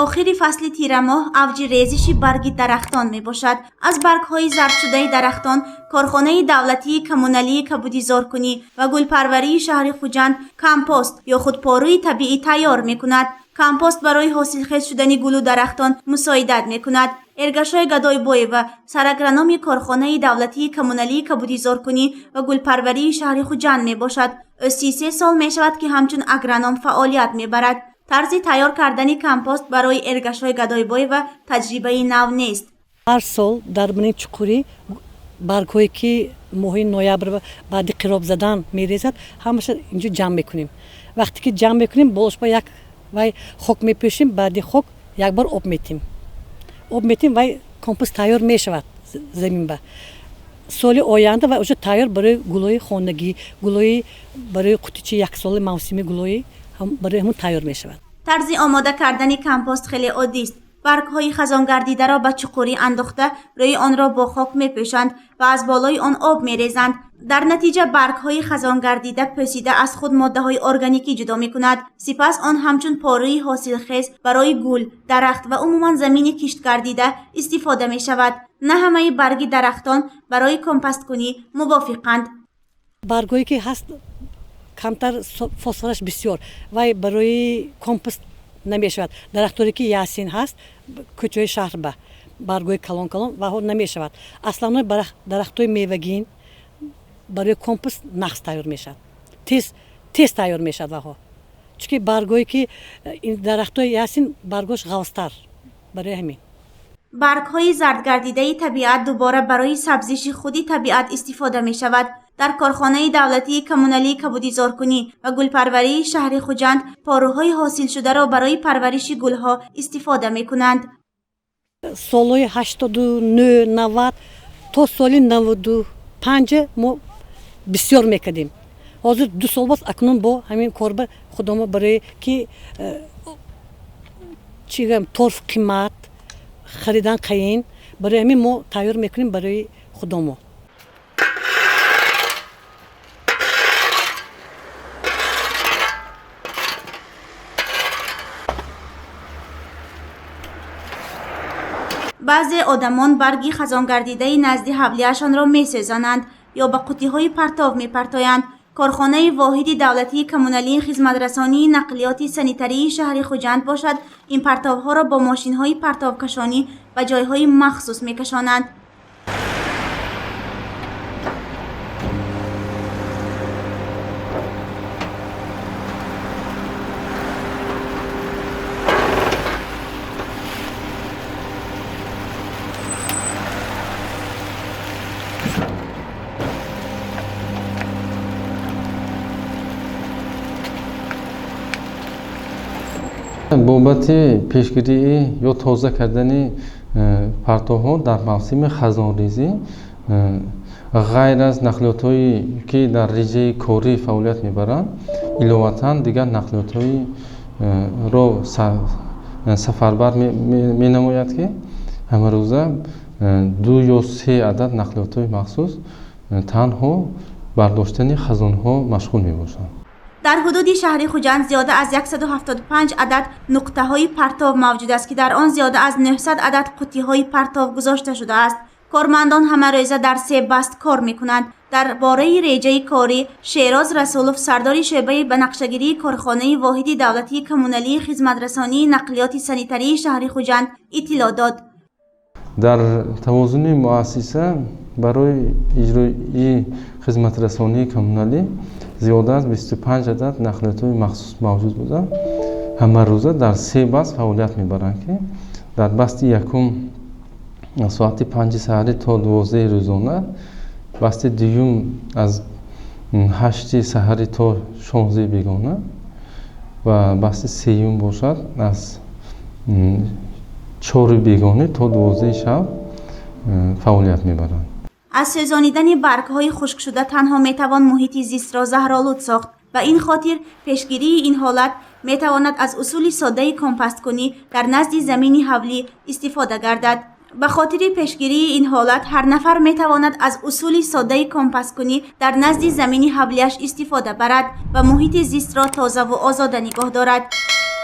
Охири фасли тирамоҳ авҷи резиши барги дарахтон мебошад. Аз баргҳои зардшудаи дарахтон корхонаи давлатии коммуналии кабудизоркунӣ ва гулпарварии шаҳри Хуҷанд компост ё худ порӯи табиӣ тайёр мекунад. Компост барои ҳосилхез шудани гулу дарахтон мусоидат мекунад. Эргашой Гадойбоева сарагрономи корхонаи давлатии коммуналии кабудизоркунӣ ва гулпарварии шаҳри Хуҷанд мебошад. Ӯ 33 сол мешавад, ки ҳамчун агроном фаъолият мебарад. Тарзи тайёр кардани компост барои Эргашой Гадойбоева таҷрибаи нав нест. Ҳар сол дар мани чуқурӣ баргҳое, ки моҳи ноябр баъди қироб задан мерезад, ҳамаша инҷо ҷамъ мекунем. Вақте ки ҷамъ мекунем, болош ба як вай хок мепӯшем, баъди хок як бор об метим. Об метим, вай компост тайёр мешавад заминба. Соли оянда вай уже тайёр барои гулои хонагӣ, гулои барои қутичи яксола, мавсими гулои барои ҳамон тайёр мешавад. Тарзи омода кардани компост хеле оддист. Баргҳои хазонгардидаро ба чуқурӣ андохта, рӯи онро бо хок мепӯшанд ва аз болои он об мерезанд. Дар натиҷа баргҳои хазонгардида пӯсида аз худ моддаҳои органикӣ ҷудо мекунад. Сипас он ҳамчун порӯи ҳосилхез барои гул, дарахт ва умуман замини киштгардида истифода мешавад. На ҳамаи барги дарахтон барои компосткунӣ мувофиқанд. Баргҳое ки ҳаст камтар фосфораш бисёр, вай барои компост намешавад. Дарахторе ки ясин ҳаст, кӯчаҳои шаҳр ба баргҳои калон калон, ваҳо намешавад. Аслан дарахтҳои мевагин барои компост нағз тайёр мешавад, тез тез тайёр мешавад ваҳо, чунки баргҳое ки дарахтҳои ясин баргҳош ғафзтар, барои ҳамин. Баргҳои зардгардидаи табиат дубора барои сабзиши худи табиат истифода мешавад. Дар корхонаи давлатии коммуналии кабудизоркунӣ ва гулпарварии шаҳри Хуҷанд порӯҳои ҳосилшударо барои парвариши гулҳо истифода мекунанд. Солҳои 89, 90 то соли 95 мо бисёр мекардем. Ҳозир 2 сол боз акнун бо ҳамин корба худомо, барое ки чӣ гӯям, торф қимат, харидан қайин, барои ҳамин мо тайёр мекунем барои худомо. Баъзе одамон барги хазонгардидаи назди ҳавлиашонро месӯзонанд ё ба қуттиҳои партов мепартоянд. Корхонаи воҳиди давлатии коммуналии хизматрасонии нақлиёти санитарии шаҳри Хуҷанд бошад, ин партовҳоро бо мошинҳои партовкашонӣ ба ҷойҳои махсус мекашонанд. Бобати пешгирии ё тоза кардани партовҳо дар мавсими хазонрезӣ, ғайр аз нақлиётҳое ки дар реҷаи корӣ фаъолият мебаранд, иловатан дигар нақлиётҳоиро сафарбар менамояд, ки ҳамарӯза 2 ё 3 адад нақлиётҳои махсус танҳо бардоштани хазонҳо машғул мебошанд. Дар ҳудуди шаҳри Хуҷанд зиёда аз 175 адад нуқтаҳои партов мавҷуд аст, ки дар он зиёда аз 900 адад қуттиҳои партов гузошта шудааст. Кормандон ҳамарӯза дар се баст кор мекунанд. Дар бораи реҷаи корӣ Шероз Расулов, сардори шӯъбаи ба нақшагирии корхонаи воҳиди давлатии коммуналии хизматрасонии нақлиёти санитарии шаҳри Хуҷанд иттилоъ дод. Дар тавозуни муассиса барои иҷрои хизматрасонии коммуналӣ зиёда аз 25 адад нақлиётҳои махсус мавҷуд буда, ҳамарӯза дар се баст фаъолият мебаранд, ки дар басти якум соати 5 саҳарӣ то 12 рӯзона, басти дуюм аз 8 саҳарӣ то 16 бегона ва басти сеюм бошад аз 4 бегонӣ то 12 шаб фаъолият мебаранд. Аз сӯзонидани баргҳои хушкшуда танҳо метавон муҳити зистро заҳролуд сохт. Ба ин хотир пешгирии ин ҳолат метавонад аз усули соддаи компосткунӣ дар назди замини ҳавлӣ истифода гардад. Ба хотири пешгирии ин ҳолат ҳар нафар метавонад аз усули соддаи компосткунӣ дар назди замини ҳавлиаш истифода барад ва муҳити зистро тозаву озода нигоҳ дорад.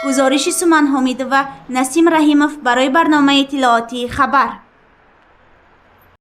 Гузориши Суман Ҳомидова, Насим Раҳимов барои барномаи иттилоотии «Хабар».